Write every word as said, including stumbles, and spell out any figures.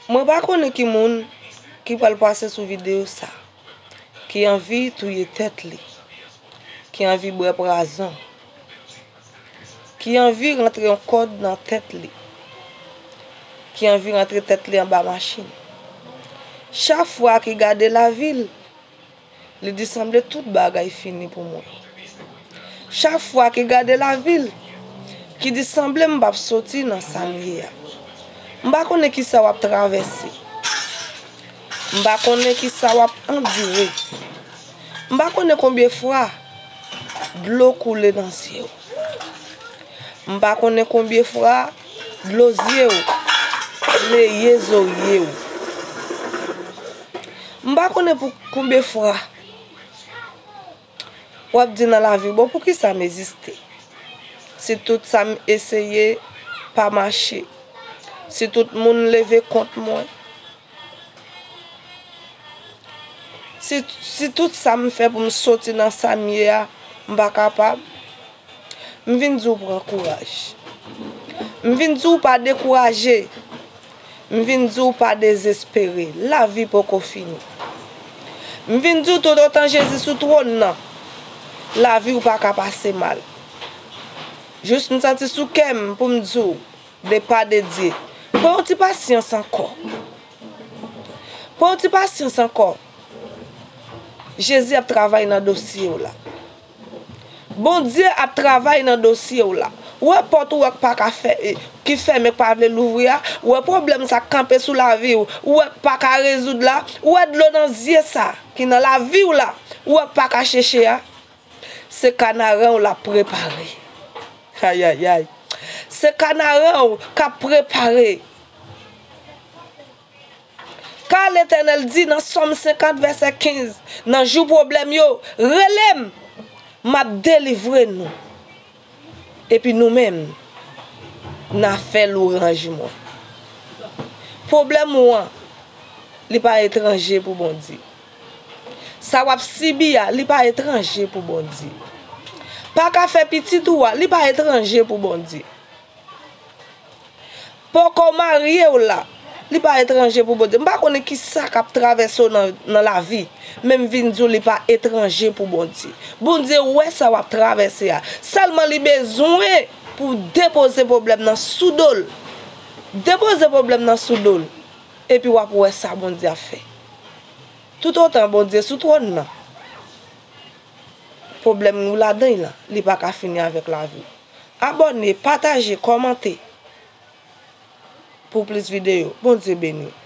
Mwen pa konnen ki moun ki pral pase sou videyo sa, ki anvi touye tèt li, ki anvi bwè pwazon, ki anvi rantre yon kòd nan tèt li, ki anvi rantre tèt li anba machin. Chak fwa ki gade lavi l, li di sanble tout bagay fini pou mwen. Chak fwa ki gade lavi l, ki di sanble m p ap soti nan sa m ye a. M pa konnen kisa w ap travèse. M pa konnen kisa w ap andire. M pa konnen konbyen fwa dlo koule nan zye w. M pa konnen konbyen fwa dlo zye w neye zorye w. M pa konnen pou konbyen fwa w ap di nan lavi w, bon, poukisa m egziste? Si tout sa m eseye pa mache, si tout moun leve kont mwen, si, si tout sa m fè pou m soti nan sa m ye a, m pa kapab, m vin di w pran kouraj. M vin di w pa dekouraje. M vin di w pa dezespere. Lavi poko fini. M vin di w toutotan Jezi sou twòn nan, lavi w pa ka pase mal. Jis m santi sou kè m pou m di w, de pa de Dye, pran yon ti pasyans ankò. Pran yon ti pasyans ankò. Jezi ap travay nan dosye w la. Bondye ap travay nan dosye w la. Ou wè pòt ou wè k pa ka fè, ki fèmen, k pa vle louvri a? Ou wè pwoblèm sa k kanpe sou lavi w, ou wè k pa ka rezoud la? Ou wè dlo nan zye sa ki nan lavi w la, ou wè k pa ka cheche a? Se kanaran w l ap prepare. Ayayay. Se kanaran w k ap prepare. Ka Letènèl di nan Sòm senkant vèsè kenz, nan jou pwoblèm yo, rele m, m ap delivre nou. Epi nou menm, n a fè lwanj mwen. Pwoblèm ou an, li pa etranje pou Bondye. Sa w ap sibi a, li pa etranje pou Bondye. Pa ka fè pitit ou a, li pa etranje pou Bondye. Poko marye w la, li pa etranje pou Bondye. M pa konnen kisa k ap travèse w nan, nan lavi, men m vin di w li pa etranje pou Bondye. Bondye wè sa w ap travèse a. Sèlman li bezwen pou w depoze pwoblèm nan sou do l. Depoze pwoblèm nan sou do l. Epi w ap wè sa Bondye ap fè. Toutotan Bondye sou twòn nan, pwoblèm ou ladan l lan, li pa ka fini avèk lavi w. Abòne, pataje, kòmante pou plis videyo. Bondye beni w.